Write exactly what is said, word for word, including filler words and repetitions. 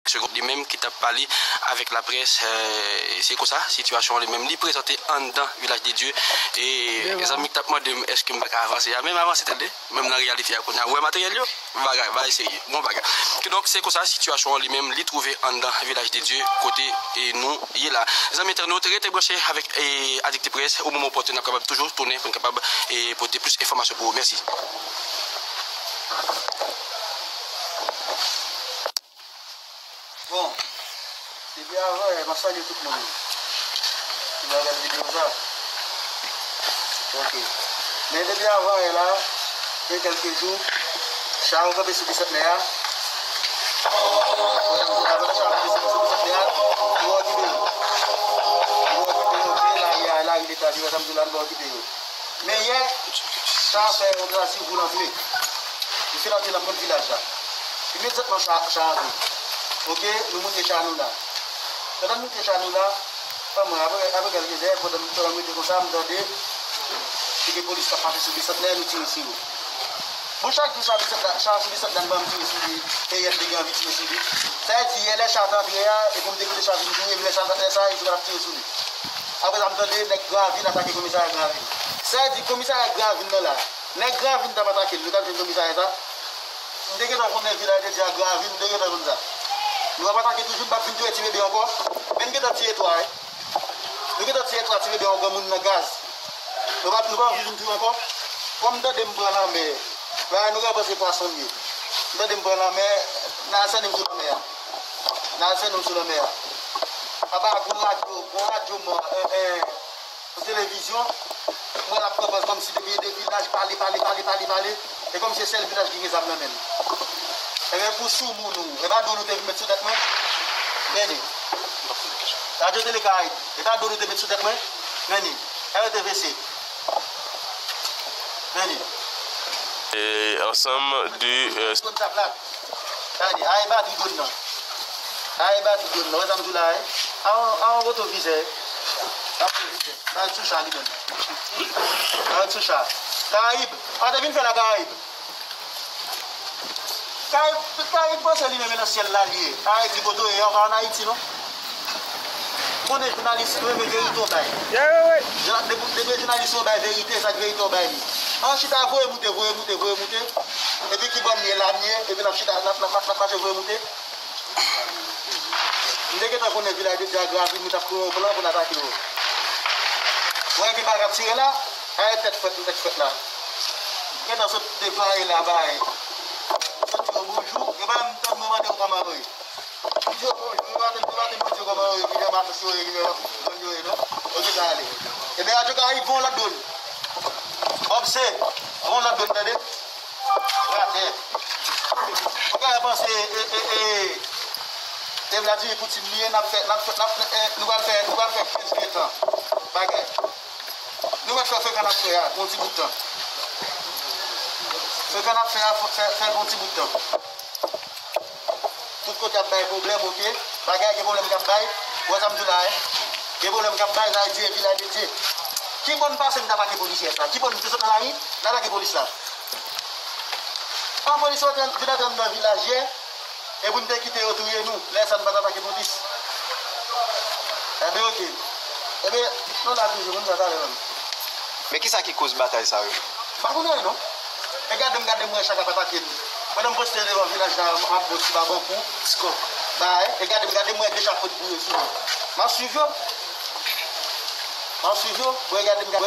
Segond, li menm ki t ap pale avèk laprès, eh, se konsa sitiyasyon an li menm li prezante anndan Vilaj de Dye. E zanmi ki t ap mande m èske m pa ka avanse a, menm avanse tande, menm nan reyalite a kounye a. Ou wè materyèl yo? Bagay, bagay serye, bon bagay. Kidonk, se konsa sitiyasyon an li menm li twouve anndan Vilaj de Dye kote e nou ye la. Zanmi entènot, rete branche avèk e, Adikte Près, o moman opòtèn, n ap kapab toujou tounen pou n kapab e, pote plis enfòmasyon pou ou. Mèsi. Bon, depi avan yè, m ap salye tout moun ki nan gad videyo sa. Ok. Men depi avan yè la, gen kèlke jou, cha yo kanpe sou Bisantnè a. Avan cha yo kanpe sou Bisantnè a, yo okipe yo. Yo okipe yo, vye lari a, lari leta, vye sa m di w la, nou pa okipe yo. Men yè, cha fè yon tantativ pou l antre. Li fin antre nan pwent vilaj la. Imedyatman cha, cha antre. Ok, nou moute cha nou la. Pandan n moute cha nou la, pa mwen, apre, apre kèlke zè, pandan, pandan m rete konsa, m tande se gen polis k ap mache sou Bisantnè, nou tire sou yo. Bon, chak jou cha Bisantnè, cha sou Bisantnè, m tire sou li, e yè m te gen anvi tire sou li. Sa vle di, yè lè cha t antre a, e pou m te kite cha vin touye m, lè cha t antre sa, e sou yo t ap tire sou li. Apre sa, m tande nèg Gravin atake komisarya Gravin. Sa vle di komisarya Gravin nan la. Nèg Gravin t ap atake l, nou t ap jwenn komisarya sa. M te gentan konnen Vilaj de Dye a Gravin, m te gentan konn sa. Nou ap atake toujou, n p ap vin touye ti bebe ankò. Men n gentan tiye twa, wi. Nou gentan tiye twa ti bebe yon granmoun nan gaz. Nou p ap, nou p ap vin touye ankò. Kòm m tande m pran lanmè, bagay nou ka panse pwason l ye. M tande m pran lanmè, n al sènen m sou lanmè a. N al sènen m sou lanmè a. Apa, gon radyo, gon radyo mò, en, en, yon televizyon, mwen l ap pran pòz kòmsi depi de vilaj pale, pale, pale, pale, pale, e kòmsi se sèl vilaj ki gen zam nan men l. Ebyen, pou soumoun ou, e pa dwòl ou te met sou tèt mwen? Men li. Radyo Tele Karayib, e pa dwòl ou te met sou tèt mwen? Men li. R T V C. Men li. Et ensemble de euh, Zòn sa plat. Gade, a e batri dwòn nan. A e batri dwòn nan. Wè sa m di w la, wi. A yon, a yon retovizè. A yon retovizè. Sa sou cha li menm. Sa sou cha. Karayib. An te vin fè la Karayib. Karayib, Karayib panse li menm e nan syèl la li ye. Karayib di kote w ye, ou pa ann Ayiti non. Konnen jounalis renmen verite w bay. Depi, depi jounalis yo bay verite, sa k verite w bay li. An chita voye moute, voye moute, voye moute. Epi ki bò m ye la m ye, epi n ap chita, n ap, n ap, n ap mache voye moute. M te gentan konnen Vilaj de Dye a Gravin, nou t ap kreye yon plan pou n atake yo. Ou wè gen bal k ap tire la, a e tèt frèt, tèt frèt la. Gentan sot deplwaye la, bay. Sot di yo bonjou, e pa menm tann mwen mande yo kòman yo ye. M di yo bonjou, yo pa te, yo pa te mande yo kòman yo ye, ki jan matos yo ye, ki jan zòn yo ye, non. Ok, sa ale. Ebyen, Radyo Karayib, voye yon lòt dwòn. Bòb se, voye yon lòt dwòn, tande. Ratè. Ou ka panse, e, e, e, e Vladimir Poutine li ye, n ap fè, n ap fè, n ap, e, nou pral fè, nou pral fè kenz, ven tan. Bagay. Nou mèt fè frekan n ap fè a, pou yon ti bout tan. Frekan n ap fè a, fè, fè l pou yon ti bout tan. Tout kote ap bay pwoblèm, ok. Bagay gen pwoblèm k ap bay. Ou wè sa m di w la, wi. Gen pwoblèm k ap bay, sa vle di e Vilaj de Dye. Ki bò n pase n t atake polisye sa? Ki bò n te sot nan lari, n atake polis la? An polis yo te vin antre anndan vilaj yè, e pou n te kite yo touye nou, lè sa n pa t atake polis. Ebyen, ok. Ebyen, nou la toujou, moun sa talè menm. Men kisa ki koz batay sa yo? M pa konnen non. E gade m, gade m wè cha k ap atake m. Pandan m poste devan vilaj la, m ap bo ti babankou, ti kòk. Bay, e gade m, gade m wè de cha pot boure sou mwen. M ap swiv yo. M ap swiv yo. Bon, e gade m, gade